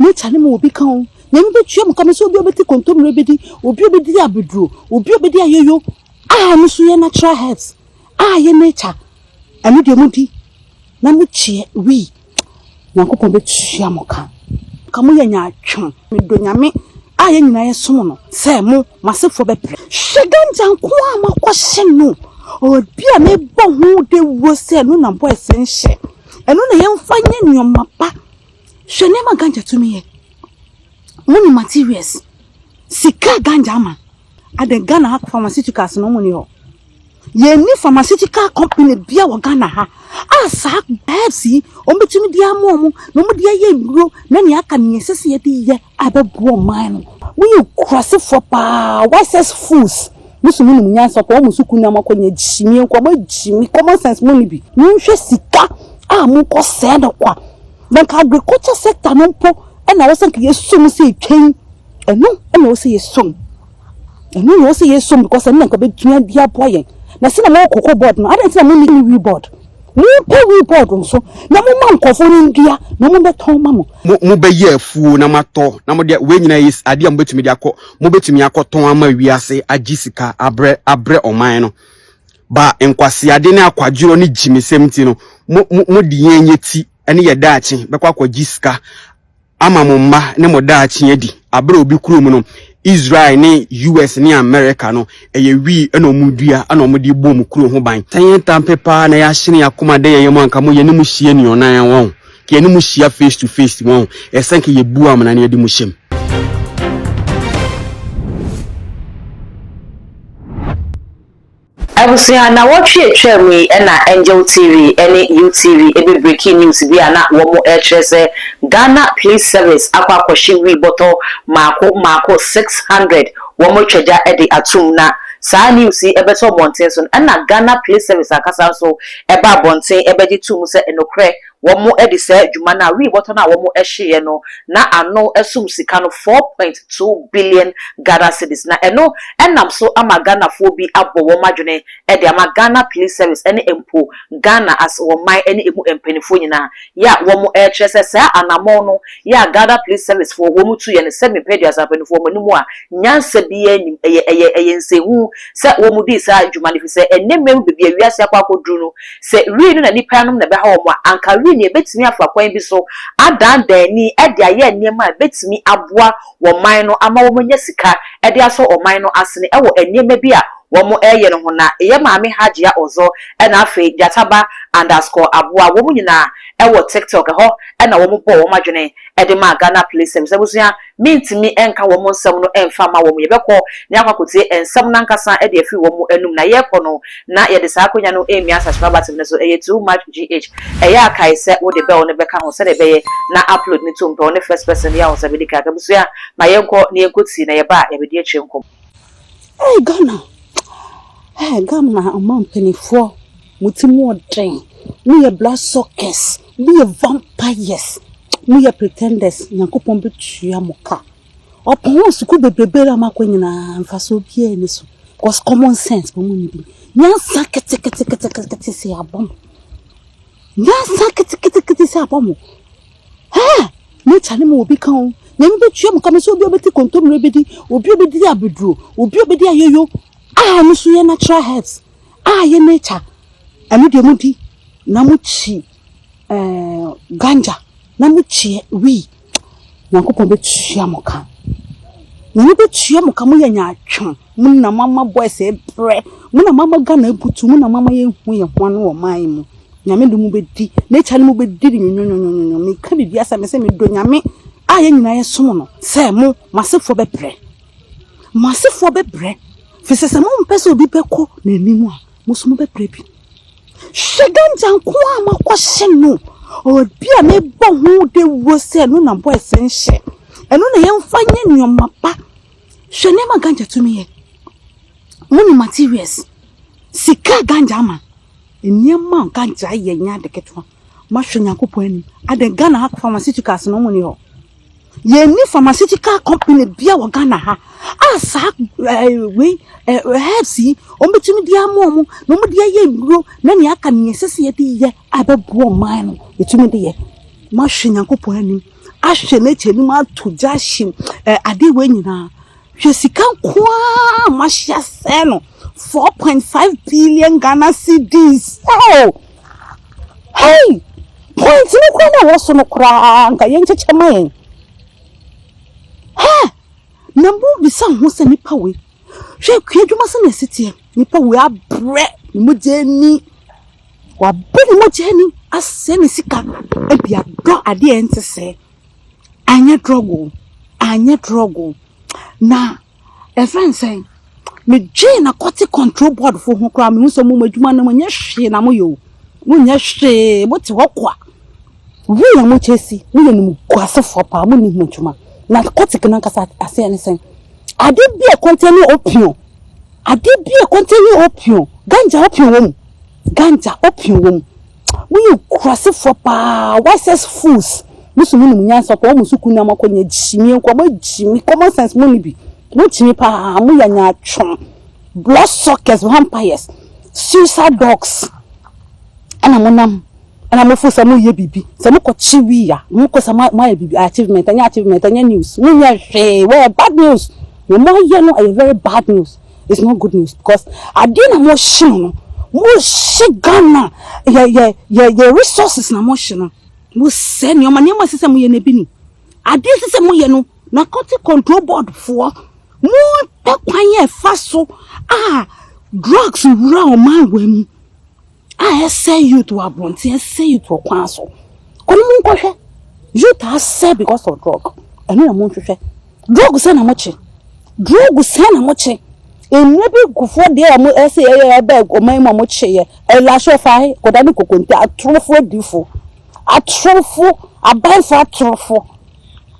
Nature no ma obi ka o. Nyame bɛtua mo ka. Mesɛ obi a ɔbɛte kontomire bɛdi, obi a ɔbɛdi abeduro, obi a ɔbɛdi ayoyo a ɛno nso yɛ natural herbs a ɛyɛ nature. Ɛno deɛ modi na mokyeɛ wii. Nyankopɔn bɛtua mo ka. Ka moyɛ nyaatwom. Medɔ Nyame a yɛn nyinaa yɛsom no sɛ mo, m'asefoɔ bɛbrɛ. Hwɛ ganja nko a makɔhye no. Obi a mebɔ ho dawuro sɛ ɛno na boys nhyɛ. Ɛno na yɛmfa nyɛ nneɛma pa. Hwɛ nneɛma ganja tumi yɛ. Mo ne materials. Sika ganja ama. Adɛn Ghana ha pharmaceuticals no ɔmo ni hɔ. Yɛnni pharmaceutical company bia wɔ Ghana ha a saa herbs yi wɔn bɛtumi de ama wɔn na wɔn de ayɛ nnuro na nea aka nea ɛsɛ sɛ yɛde yɛ a ɛbɛboa ɔman no. Woyɛ kurasefo paa, wisest fools. Mo so mo nim nyansa kɔ wɔn sukuu na mo akɔ nyɛ gyimie nkɔ mo gyimi common sense mo ni bi. Monhwɛ sika a mokɔ sɛɛ no kwa. Na nka agriculture sector no mpo ɛna ɛwɔ sɛ nka yɛsom sɛ etwɛn. Ɛno ɛna ɛwɔ sɛ yɛsom. Ɛno na ɛwɔ sɛ yɛsom because ɛno na nka bɛtumi de aboa yɛn. Na sɛ na mowɔ cocoa board no, adɛn nti na monni wee board? Mompɛ wee board nso na momma nkurɔfoɔ no ndua na wɔmbɛtɔn ma mo. Mo mobɛyɛ afuo na moatɔ na mode wei nyinaa yɛ adeɛ a mobɛtumi de akɔ mobɛtumi akɔtɔn ama wiase agye sika abrɛ abrɛ ɔman no ba nkwaseade ne akwadworɔ ne gyimisɛm nti no mo mo mode yɛn yɛ ti ne yɛ daakye bɛkɔ akɔgye sika ama mo mma ne mo daakye adi abrɛ obi kurom no Israel ne US ne America no ɛyɛ wii ɛna ɔmo dua ɛna ɔmo de bɔ ɔmo kuro ho ban. Sɛ yɛn tampe paa na yɛahyene yɛn akoma dɛ yɛn mu anka mo yɛne mo hyia nnuonan wɔn ka yɛne mo hyia face to face wɔn ɛsɛ nka yɛbu amena na yɛde mo hyɛm. Abusua, nnawɔtwe a etwaa mu yi na Angel TV ne UTV bɛ breakii news bi a na wɔn rekyerɛ sɛ Ghana Police Service akɔ akɔhye wii bɔtɔ maako maako 600 wɔn atwa gya de atom na saa news yi bɛtɔ mmɔnten so no ɛna Ghana Police Service ankasa nso ba abɔnten bɛgye too mu sɛ nokorɛ Wɔde saa dwuma no a wii bɔtɔ no a wɔhyeeɛ no na ano som sika no 4.2 billion Ghana cedis na ɛno nam so ama Ghanafoɔ bi abɔ wɔn adwene de ama Ghana Police Service ne mpo Ghana as wɔn man ne ɛmu mpaninfoɔ nyinaa yɛ a wɔrekyerɛ sɛ saa anamɔn no yɛ a Ghana Police Service foɔ wɔn tuiɛ no sɛ mepɛ aduasa mpaninfoɔ wɔn anim a nyansa biara nnim ɛyɛ ɛyɛ ɛyɛ nsɛnhuu sɛ wɔn dii saa dwuma no efisɛ ɛnnɛ mmerɛ mu baabi a wiase akɔ akɔduru no Sɛ wii no na nnipa nom na ɛbɛha wɔn a, anka wii no yɛbɛtumi afa kwan bi so adandan ani de ayɛ nneɛma a ɛbɛtumi aboa wɔn man no ama wɔanya sika de asɔ ɔman no asene wɔ nneɛma bi a wɔreyɛ no ho. Na yɛ maame Hajia Ozo na afei Gyataba underscore Aboa wɔn nyinaa wɔ TikTok, ɛhɔ na wɔbɔɔ wɔn adwene de maa Ghana Police Service. Abusua, mentumi nka wɔn nsɛm no mfa mma wɔn. Yɛbɛkɔ na yɛakɔ akɔtie nsɛm no ankasa de afiri wɔn anum. Na yɛrekɔ no, na yɛde saa akwanya no remia subscribe button no so. Ɛyɛ too much GH. Ɛyɛ a kae sɛ wode bell no bɛka ho sɛdeɛ ɛbɛyɛ na upload no to mpɛ. Wo ne first person yɛ a wo nsa bɛdi kan aka. Abusua, ma yɛnkɔ na yɛnkɔtie na yɛba a yɛabɛdi akyire nkɔmmɔ. Hey Ghana, hey Ghana ɔman mpanimfoɔ, mo ti mu ɔden, mo yɛ blood suckers, mo yɛ vampires, mo yɛ pretenders, Nyankopɔn bɛtua mo ka. Ɔpɔn wɔ sukuu bebrebe a moakɔ nyinaa, mfasoɔ biara nni so. Because common sense mo mu nni bi. Nyansa keteketekete sɛ abɔ mo. Nyansa ketekete sɛ abɔ mo. Hey! Nature ne ma obi ka o. Nyame bɛtua mo ka me sɛ obi a ɔbɛte kontomire bɛdi, obi a ɔbɛdi abeduro, obi a ɔbɛdi ayoyo a ɛno nso yɛ natural herbs a ɛyɛ nature. Ɛno deɛ modi na mokyi eh, ganja na mokyi wii. Nyankopɔn bɛtua mo ka. Nyame bɛtua mo ka moyɛ nyaatwom. Mo na moama boys brɛ. Mo na moama Ghana abutu. Mo na moama yɛnhu yɛn ho ano wɔ ɔman mu. Nyame de mo bɛdi. Nature ne mo bɛdi no nwonwonwonwonwo. Meka biribi asɛ me sɛ medɔ Nyame a yɛn nyinaa yɛsom no sɛ mo, mo asefoɔ bɛbrɛ. Mo asefoɔ bɛbrɛ. Firi sɛ sɛ mompɛ sɛ obi bɛkɔ n'anim a, mo nso mobɛbrɛ bi. Hwɛ ganja nko a makɔhye no. Obi a mebɔ ho dawuro sɛ ɛno na boys nhyɛ. Ɛno na yɛmfa nyɛ nneɛma pa. Hwɛ nneɛma ganja tumi yɛ. Mo ne materials. Sika ganja ama. Nneɛma a ganja yɛ nyɛ ade ketewa. Moahwɛ Nyankopɔn anim. Adɛn Ghana ha pharmaceuticals no wɔn ni hɔ. Yɛnni pharmaceutical company bia wɔ Ghana ha a saa ɛɛ wei ɛɛ herbs yi wɔn bɛtumi de ama wɔn na wɔn de ayɛ nnuro na nea aka nea ɛsɛ sɛ yɛde yɛ a ɛbɛboa ɔman no yɛtumi de yɛ. Moahwɛ Nyankopɔn anim. ahwɛ nature no mu ato gya ahye eh, adeɛ wei nyinaa. Hwɛ sika nko ara a moahye asɛe no, 4.5 billion Ghana cedis. Oh! Hey! Point no koraa na ɛwɔ so no koraa nka yɛnkyekyɛ ma yɛn. Hɛ! Na mobisa ho sɛ nipa wei, hwɛ kua adwuma sɛ na ɛsi teɛ, nipa wei abrɛ ne mogya ani, wabrɛ ne mogya ani asɛe ne sika de adɔ adeɛ a ɛnte sɛɛ. Anyɛ drug o, anyɛ drug o. Na ɛfrɛ no sɛn? Medwen narcotic control board fo ho koraa, mehu sɛ mo adwuma no monyɛ hwee na moyɛ o. Monyɛ hwee, mote hɔ kwa. Wei a mokyɛ si, moyɛ nimguasefoɔ paa, monni ho adwuma. Narcotic no ankasa aseɛ ne sɛn? Ade bi a contain opium, ade bi a contain opium, ganja opium wɔ mu, ganja opium wɔ mu. Moyɛ nkurasefoɔ paa, wisest fools. Mo so mo nim nyansa kɔ, wɔn sukuu na mo akɔ nyɛ gyimie nko, mo gyimi, common sense mo ni bi. Mo gyimi paa, mo yɛ nyaatwom, blood suckers, vampires, suicide dogs. Ɛna mo nam, ɛna mo fo sɛ mo yɛ biribi. Sɛ mo kɔ kye wii a, mo kɔ sɛ mo ayɛ biribi, achievement, ɛnyɛ achievement, ɛnyɛ news. Mo nyɛ hwee, wɔyɛ bad news. Nea mo ayɛ no ɛyɛ very bad news. It's not good news because adeɛ na mo hye no no, mo hye Ghana yɛ yɛ yɛ yɛ resources na mo hye no. Mo sɛ nneɛma nneɛma ɛsɛ sɛ mo yɛ no ebi ni. Adeɛ ɛsɛ sɛ mo yɛ no, narcotic control board foɔ, mo pɛ kwan yɛ ɛfa so a drugs wura ɔman wɔ mu. A ɛsɛe youth wɔ abɔnten, ɛsɛe youth wɔ kwan so. Kɔ no monkɔhwɛ. Youth asɛe because of drug. Ɛno na monhwehwɛ. Drug sɛ na mokye. Drug sɛ na mokye. Mmerɛ bi nkurɔfoɔ deɛ a wɔn ɛsɛ yɛyɛ ɛbɛ ɔman mu a wɔkye yɛ. Ɛlahyɛ ɔfa he kɔda ne kokonte atorofo adifo. Atorofo, abanfo atorofo.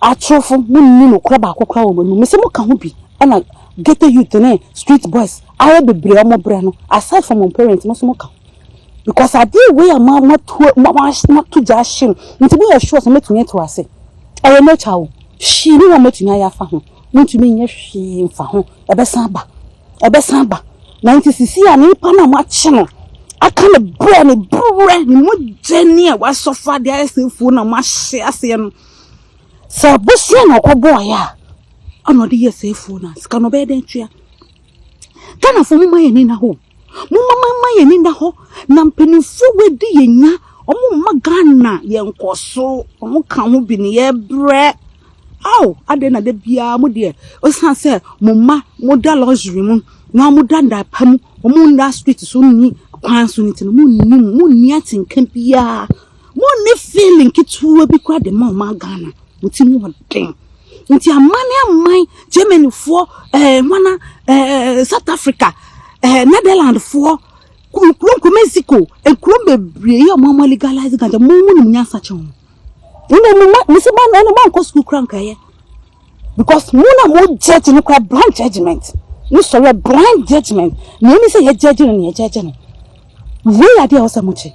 Atorofo, monni nokorɛ baako koraa wɔ mo anum. Mese moka ho bi ɛna ghetto youth ne street boys ayɛ bebree a wɔbrɛ no aside from wɔn parents mo nso moka ho because adeɛ wei a mo moato moato gya ahye no nti moyɛ sure sɛ mɛtumi atu ase ɛyɛ nature o hwee ne wɔn mɛtumi ayɛ afa ho montumi nyɛ hwee mfa ho ɛbɛsan aba ɛbɛsan aba na nti sisi a nipa no a moakye no aka ne brɛ ne brɛ ne mogya ni a wasɔfa de ayɛ sɛ afuo na moahye aseɛ no sɛ abosea na ɔkɔbɔɔyɛ a ɛna ɔde yɛ sɛ afuo no a sika no ɔbɛyɛ dɛn tua Ghanafoɔ momma yɛn ani nna hɔ o. Momma momma yɛn ani nna hɔ na mpanimfoɔ wɔadi yɛn nya. Wɔn mma Ghana yɛn nkɔso. Wɔn ka ho bi ne yɛbrɛ. Ao adɛn na da biara mo deɛ ɔsan sɛ mo mma mo da luxury mu na mo da nda pa mu wɔn nda street so nni kwan so ne ti no mo nni mo nni atenka biara mo nni feeling ketewa bi koraa de ma ɔman Ghana. Mo ti mu ɔden. Nti aman ne aman, Germany foɔ, eh, hwana, eh, South Africa, eh, Netherland foɔ, nkuro nkuro Mexico, nkuro bebree yɛ ɔmo ama legalize ganja, mo mo nim nyansa kyɛn wɔn. Ɛna mo ma, mo sɛ mo ɛna mo ankɔ sukuu kura nka yɛ. Because mo na mo judge no kura blind judgement. Mo sɔrɔ blind judgement. Nea ɛni sɛ yɛ judge no na yɛ judge no. Wei yɛ adeɛ a ɛwɔ sɛ mokye.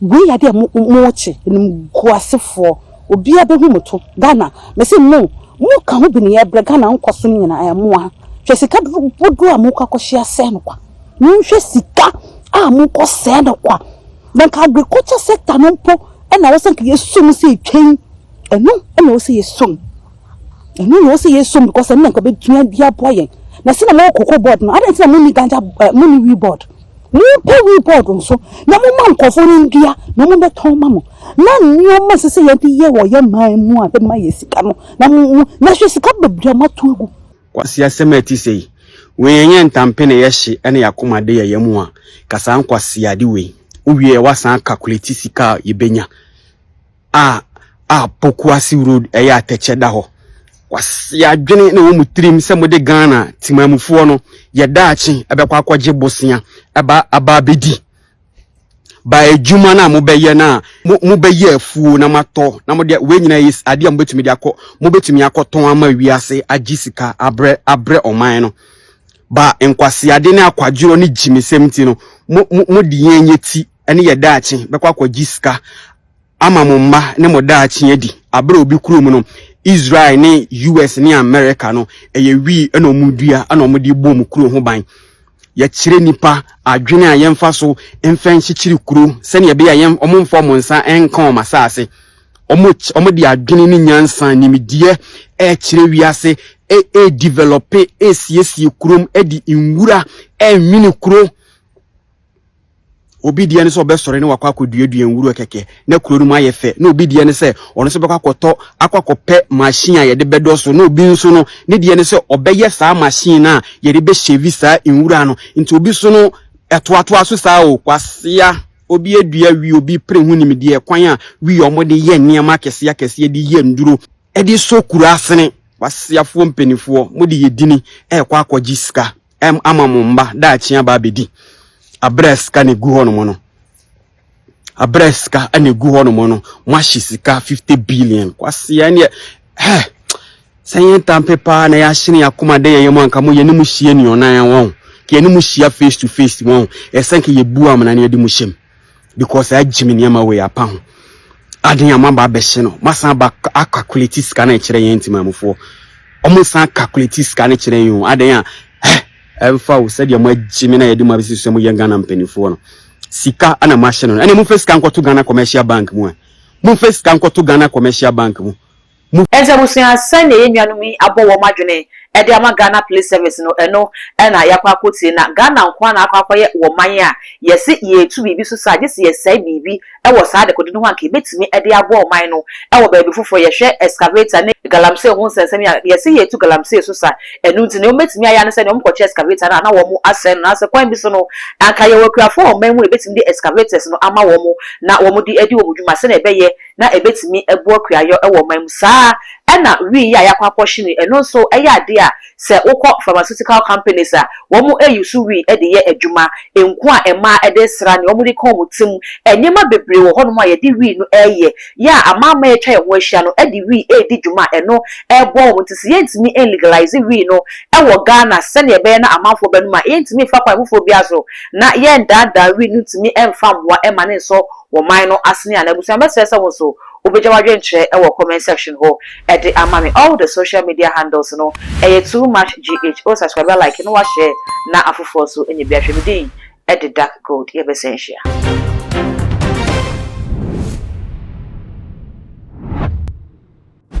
Wei yɛ adeɛ a mo mokye. Animguasefoɔ. Obiara bɛhu mo to. Ghana, mese mo, mo ka ho bi ne yɛbrɛ Ghana nkɔ so no nyinaa ɛyɛ moa. Hwɛ sika dodoɔ a mokɔ akɔhye asɛe no kwa. Monhwɛ sika a mokɔ sɛe no kwa. Na nka agriculture sector no mpo ɛna ɛwɔ sɛ nka yɛsɔ mu sɛ ɛtwɛn. Ɛno ɛna ɛwɔ sɛ yɛsɔ mu. Ɛno na ɛwɔ sɛ yɛsɔ mu because ɛno na nka bɛtumi de aboa yɛn. Na sɛ na mowɔ cocoa board no, adɛn nti na monni ganja, eh, monni wee board? Mompɛ wee board nso na momma nkurɔfoɔ no ndua na wɔmmɛtɔn ma mo. Na nneɛma ɛsɛ sɛ yɛde yɛ wɔ yɛn man mu a ɛbɛma yɛ sika no, na mo, na hwɛ sika bebree a moato agu. Kwasi asɛm a ɛte sei, wei ɛnyɛ ntampe na ɛyɛ hye ɛna y'akoma de yɛ yam a, ka saa nkwaseade wei, wo wie a woasan acalculate sika a yɛbɛnya. a a Pokuase road ɛyɛ atɛkyɛ da hɔ. Kwasi adwene na ɛwɔ mo tirim sɛ mode Ghana temanmufoɔ no yɛ daakye ɛbɛkɔ akɔgye bosea ɛba aba abɛdi. Ba adwuma no a mobɛyɛ no a mobɛyɛ afuo na moatɔ na mode wei nyinaa yɛ adeɛ a mobɛtumi de akɔ mobɛtumi akɔtɔn ama wiase agye sika abrɛ abrɛ ɔman no. Ba nkwaseade ne akwadworɔ ne gyimisɛm nti no mo mo mode yɛn yɛ ti ne yɛ daakye bɛkɔ akɔgye sika ama mo mma ne mo daakye adi. Abere a obi kurom no, Israel ne US ne America no, ɛyɛ wii na wɔn dua na wɔn de bɔ wɔn kuro ho ban. Yɛkyerɛ nipa adwene a yɛmfa so mfa nkyekyere kuro sɛnea ɛbɛyɛ a yɛn wɔn mfa wɔn nsa nka wɔn asase. Ɔmo ɔmo de adwene ne nyansa, nimdeɛ ɛɛkyerɛ wiase, ɛɛdevelope, ɛɛsiesie kurom, ɛde nwura ɛɛnwene kuro. Obi deɛ ne sɛ ɔbɛsɔre ne wakɔ akɔduadua nwura kɛkɛ na kuro no mu ayɛ fɛ, na obi deɛ ne sɛ ɔno nso bɛkɔ akɔtɔ akɔ akɔpɛ machine a yɛde bɛdɔ so, na obi nso no ne deɛ ne sɛ ɔbɛyɛ saa machine no a yɛde bɛhyɛvi saa nwura no. Nti obi so no ɛtoatoa so saa o. Kwasea, obi adua wi, obi pere ho nimdeɛ kwan a wi a wɔde yɛ nneɛma akɛseɛ akɛseɛ de yɛ nduro ɛde so kuro asene. Kwaseafoɔ mpanimfoɔ, mode yɛ dini ɛrekɔ akɔgye sika ɛm ama mo mba daakye aba abɛdi. Abrɛ sika na egu hɔnom no, abrɛ sika na egu hɔnom no, mo ahye sika 50 billion. Kwasea neɛ hɛ sɛ yɛn tampe paa na yɛahyene akoma dɛ yɛn mu anka mo yɛne mu hyia nnuonan wɔn ka yɛne mu hyia face to face wɔn ɛsɛn ka yɛbu amena na yɛde mu hyɛm because agye me nneɛma wei apa ho aden a maba abɛhye no, masan aba acalculate sika no ɛkyerɛ yɛn ntimamufoɔ. Ɔmo san calculate sika no kyerɛ yɛn o. Aden a hɛ ɛmfa wo sɛdeɛ mo agye me na yɛde mo abɛsi so sɛ mo yɛ Ghana mpanimfoɔ no, sika ana mo ahyɛ no no, ɛna momfa sika nkɔto Ghana Commercial Bank mu a, momfa sika nkɔto Ghana Commercial Bank mu. Ɛnti abusua, sɛnea yɛn nuanom yi abɔ wɔn adwene de ama Ghana Police Service no, ɛno na yɛakɔ akɔtie. Na Ghana nko ara na akɔ akɔyɛ wɔ man a yɛse yɛretu biribi so saa, gye sɛ yɛsɛe biribi wɔ saa dekode no ho anka yɛbɛtumi de aboa ɔman no wɔ baabi foforɔ. Yɛhwɛ excavator ne galamsey ho nsɛnsɛm yi a, yɛse yɛretu galamsey so sa. Ɛno nti nea wɔbɛtumi ayɛ ara ne sɛ nea wɔkɔkyɛ excavator no a na wɔn asɛe no. Anaasɛ kwan bi so no, anka yɛwɔ akuafoɔ wɔ ɔman mu a yɛbɛtumi de excavators no ama wɔn na wɔde adi wɔn dwuma sɛnea ɛbɛyɛ na ɛbɛtumi aboa kuayɔ wɔ ɔman mu. Saa ara na wii yi a yɛakɔ akɔhye no yi, ɛno nso yɛ adeɛ a sɛ wokɔ pharmaceutical companies a, wɔn use wii de yɛ adwuma, nku a mmaa de sra, nea wɔde ka wɔn ti mu, nneɛma bebree wɔ hɔnom a yɛde wii no reyɛ. Yɛ a amanaman a atwa yɛn ho ahyia no de wii redi dwuma a ɛno reboa wɔn. Nti sɛ yɛntumi nlegalise wii no wɔ Ghana sɛnea ɛbɛyɛ na amanfoɔ bɛnom a, yɛntumi mfa kwan foforɔ biara so na yɛndaadaa wii no ntumi mfa mmoa mma no nsɔ wɔ man no asene anaa. Abusua, mɛsrɛ sɛ wo nso wobɛgya w'adwenkyerɛ wɔ comment section hɔ de ama me. All the social media handles no ɛyɛ too much GH. O subscribe, like na wa share na afoforɔ nso anya bi ahwɛ. Me din de Dark Gold, yɛbɛsan ahyia.